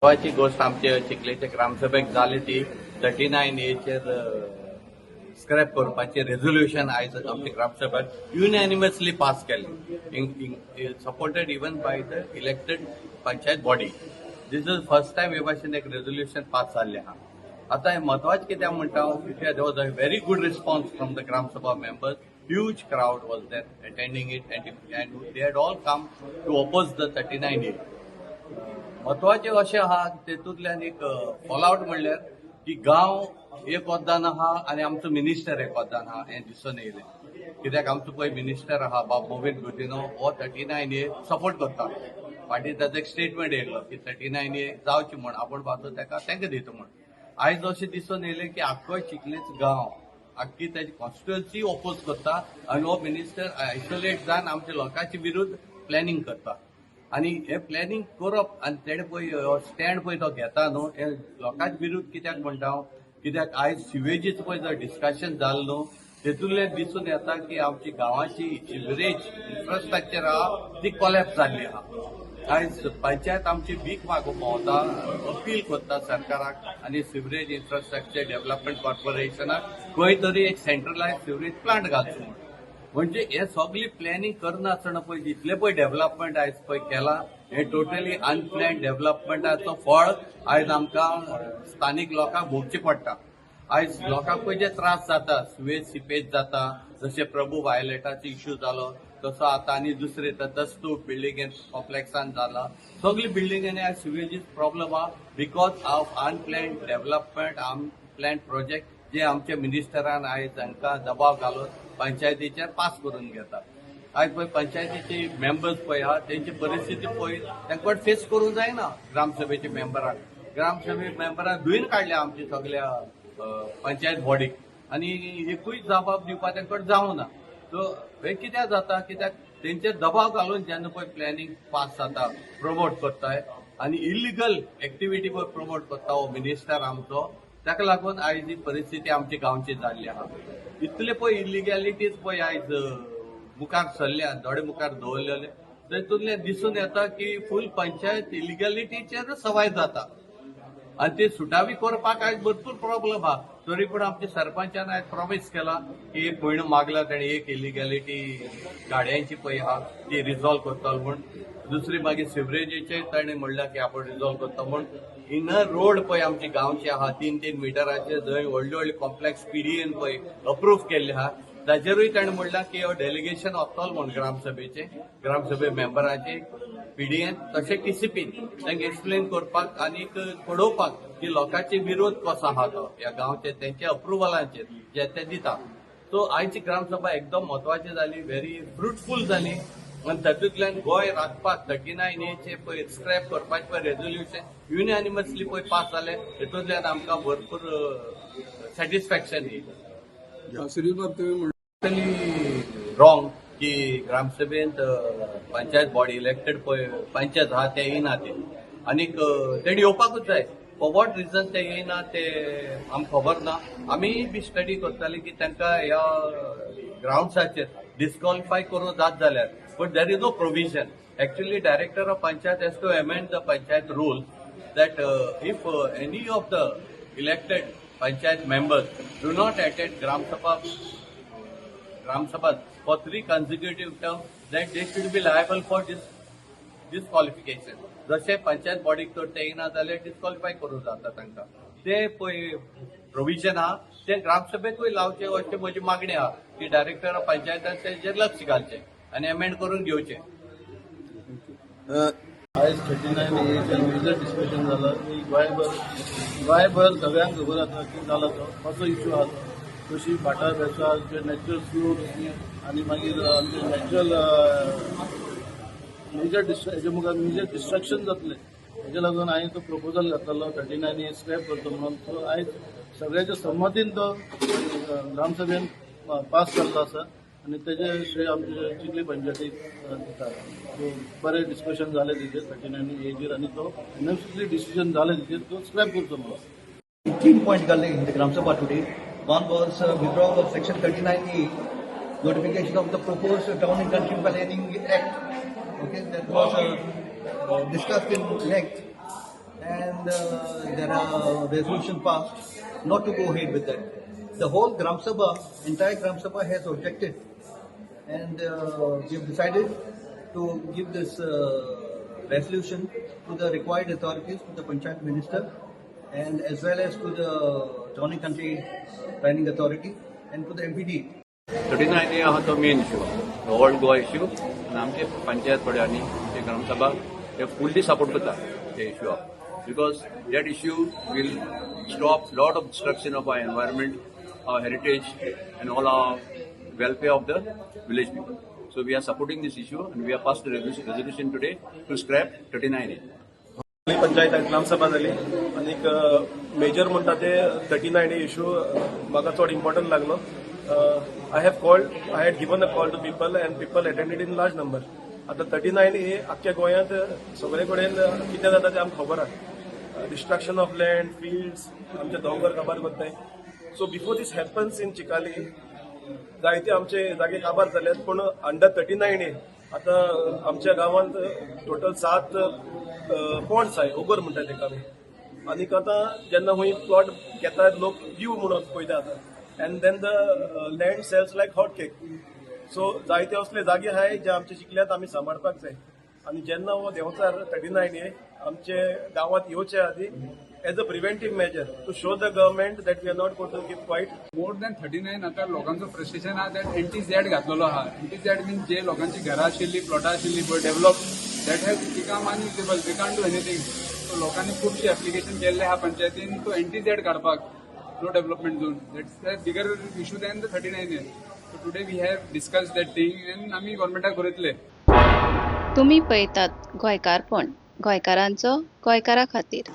म्हत्वाची गोश्ट आमचे चिखलेचे ग्रामसभेक जाली ती 39 एचेर स्क्रॅप करपाचें रेझोल्युशन आयज आमच्या ग्रामसभेत युनॅनिमसली पास केलें, supported even by the elected panchayat body. This is first time हे भाशेन एक रेझोल्युशन पास जाल्लें आहा. आतां हें म्हत्वाचें कित्याक म्हणटा, there was a very good response from the Gram Sabha members. Huge crowd was there attending it, and they had all come to oppose the 39A. म्हत्वाचें अशें आहा, तेतूंतल्यान एक फॉलआउट म्हणल्यार की गांव एक वद्दान आहा आनी आमचो मिनिस्टर एक वद्दान आहा हें दिसून येयलें. कित्याक आमचो पळय मिनिस्टर आहा बाब मोविन गुदिन्हो, हो 39 ए सपोर्ट करता. फाटीं ताचो एक स्टेटमेंट येयलो की 39 ए जावची म्हण, आपूण बाजू ताका तांकां दिता म्हण. आयज अशें दिसून येयलें की आख्खो चिखलेच गांव, आख्खी ताची कॉन्स्टिट्युएन्सी ओपोज करता आनी हो मिनिस्टर आयसोलेट जावन आमच्या लोकांचे विरुद्ध प्लॅनिंग करता. आनी हे प्लॅनिंग करप आनी तेणे पळय स्टँड पळय तो घेता न्हू, हे लोकांचे विरुद्ध कित्याक म्हणटा हांव, कित्याक आयज सिवेजीचो पळय जो डिस्कशन जालें न्हू, तेतूंतल्यान दिसून येता की आमची गांवाची सिवरेज इन्फ्रास्ट्रक्चर आहा ती कोलॅप्स जाल्ली आहा. आयज पंचायत आमची भीक मागूंक भोंवता, अपील करता सरकाराक आनी सिवरेज इन्फ्रास्ट्रक्चर डेव्हलपमेंट कॉर्पोरेशनाक खंय तरी एक सेंट्रलायज सिवरेज प्लांट घालचो म्हूण. म्हणजे हे सगळी प्लॅनिंग करनासतना पळय जितले पळय डेव्हलपमेंट आयज पळय केला, हे टोटली अनप्लॅन डेव्हलपमेंटाचो फळ आयज आमकां स्थानीक लोकांक भोगचें पडटा. आयज लोकांक पळय जे त्रास जाता, सुवेज सिपेज जाता, जशें प्रभू वायलेटाचो इश्यू जालो, तसो आतां आनी दुसरे दस्तूर बिल्डिंगेन कॉम्प्लेक्सान जाला. सगळे बिल्डिंगेनी आयज सिवेजीस प्रॉब्लम आहा because of unplanned development, unplanned project जे आमच्या मिनिस्टरान आयज तांकां दबाव घालून पंचायतीचेर पास करून घेता. आयज पळय पंचायतीचे मेंबर्स पळय आहा, तेंची परिस्थिती पळय, तांकां फेस करूंक जायना. ग्रामसभेचे मेंबरांक, ग्रामसभे मेंबरांक धुयन काडल्या आमच्या सगल्या पंचायत बॉडीक आनी एकूय जबाब दिवपा तांकां जावना. सो हें कित्याक जाता? कित्याक तेंचेर दबाव घालून जेन्ना पळय प्लॅनिंग पास जाता, प्रमोट करताय आनी इलिगल एक्टिविटी पळय प्रमोट करता हो मिनिस्टर आमचो, ताका लागून आयज ही परिस्थिती आमची गांवची जाल्ली आहा. इतले पळय इलिगॅलिटीज पळय आयज मुखार सरल्या, दोळे मुखार दवरलेले, तेतूंतल्यान दिसून येता की फूल पंचायत इलिगॅलिटीचेर सवाय जाता आनी ते सुटावी करपाक आयज भरपूर प्रॉब्लम आहा. तरी पूण आमच्या सरपंचान आयज प्रॉमीस केला की एक म्हयनो मागला तेणे, एक इलिगॅलिटी गाडयांची पळय आहा ती रिझॉल्व करतलो म्हूण. दुसरी मागीर सिवरेजीचे ताणें म्हणलां की आपूण रिझॉल्व करता म्हूण. इनर रोड पळय आमची गांवची आहा 3-3 मिटराचे, जंय व्हडले व्हडले कॉम्प्लेक्स पीडीएन पळय अप्रूव केल्ले आहा, ताजेरूय ताणें म्हणलां की हो डेलिगेशन वतलो म्हूण ग्रामसभेचे, ग्रामसभे मेंबराचे पीडीएन तशें टीसीपीन तांकां एक्सप्लेन करपाक आनी पळोवपाक की लोकांचे विरोध कसो आहा तो ह्या गांवचे तेंच्या अप्रुवलाचेर जे ते दिता. सो आयची ग्रामसभा एकदम म्हत्वाची जाली, व्हेरी फ्रुटफूल जाली आनी तातूंतल्यान गोंय राखपाक 39 एचे पळय स्क्रॅप करपाचें पळय रेजोल्युशन युनॅनिमसली पळय पास जालें, हेतूंतल्यान आमकां भरपूर सॅटिस्फॅक्शन येयलें. श्रीबाब, तुम्ही म्हणलं टोटली रॉंग की ग्रामसभेंत पंचायत बॉडी इलेक्टेड पळय पंचायत आहा ते येयना ते आनीक तेणी येवपाकूच जाय. फॉर what reason ते येयना ते आमकां खबर ना. आमी बी स्टडी करताली की तांकां ह्या ग्रावंड्साचेर डिस्क्वॉलिफाय करूंक जात जाल्यार, but there is no provision. Actually, Director of Panchayat has to amend the panchayat rule that if any of the elected panchayat members do not attend Gram Sabhas for three consecutive terms, then they should be liable for disqualification. जशें पंचायत बॉडीक तर ते येयना जाल्यार disqualify करूं जाता तांकां, ते पळय प्रोविजन आहा ते ग्रामसभेकूय लावचें अशें म्हजी मागणी आहा की डायरेक्टर ऑफ पंचायतान तेजेर लक्ष घालचें आनी एमेंड करून घेवचें. आयज 39 एचेर मेजर डिस्कशन जालां की गोंयभर गोंयभर सगळ्यांक खबर आसा की जाला तो कसो इशू आहा तो, कशी भाटां बेसां जे नॅचरल स्लोप्स आनी मागीर आमचे नॅचरल मेजर हेजे मुखार मेजर डिस्ट्रक्शन जातलें. हेजे लागून हांवें तो प्रपोजल घातलेलो 39 ए स्क्रॅप करतो म्हणून. तो आयज सगळ्याच्या संमतीन तो ग्रामसभेन पास जाल्लो आसा आनी तेजे श्रेय आमचे चिखली पंचायतीक दिता. सो बरें डिस्कशन जालें तेजेर 39 एचेर आनी तो युनॅनिमसली डिसिजन जालें तेजेर तो स्क्रॅप करचो म्हणून. तीन पॉइंट काढले in the Gram Sabha today. One was withdrawal of section 39A, notification of the proposed Town and Country Planning Act. Okay, that was discussed in length. And there are resolution passed not to go ahead with that. The whole Gram Sabha, entire Gram Sabha has objected, and we have decided to give this resolution to the required authorities, to the Panchayat Minister, and as well as to the Town and Country Planning Authority and to the MPD. 39 A आहा तो main issue, old Goa issue. आनी आमचे पंचायत फुडारी, आमचे ग्रामसभा हे फुल्ली support करता ते इश्यूआक, because that issue will stop lot of destruction of our environment, our heritage and all our welfare of the village people. So we are supporting this issue and we have passed the resolution today to scrap 39A. Panchayat gram sabha जाली आनीक major म्हणटा ते 39 issue म्हाका चड important लागलो. I had given a call to people and people attended in large number. आतां 39A आख्ख्या गोंयांत सगळे कडेन कितें जाता तें आमकां खबर आहा. डिस्ट्रक्शन ऑफ लँड, फिल्ड्स, आमचे दोंगर काबार करताय. So before this happens in Chicalim, जायते आमचे जागे काबार जाल्यात, पूण अंडर 39A आतां आमच्या गांवांत टोटल सात पॉन्ड्स आहाय, ओगर म्हणटा तेका आमी. आनीक आतां जेन्ना खंय प्लॉट घेतात लोक, व्यू म्हणून पळयता आतां, and then the land sells like hot cake. So जायते असले जागे आहाय जे आमचे चिखल्यांत आमी सांबाळपाक जाय. आनी जेन्ना हो देंवचार 39A आमचे गांवांत येवचे आदी, as a preventive measure to show the government that we are not going to keep quiet. More than 39, आतां लोकांचो फ्रस्ट्रेशन आहा that N T Z घातलेलो आहा. एन टी झेड मिन्स जे लोकांची घरां आशिल्ली, प्लॉटां आशिल्ली पळय develop, that has become unusable. We can't do anything. So लोकांनी खुबशी एप्लिकेशन केल्ले आहा पंचायतीन तो एन टी झेड काडपाक, no development zone. That's a bigger issue than the 39A. So today we have discuss that thing and आमी गव्हर्मेंटाक बरयतले. तुमी पळयतात गोंयकारपण, गोंयकारांचो गोंयकारा खातीर.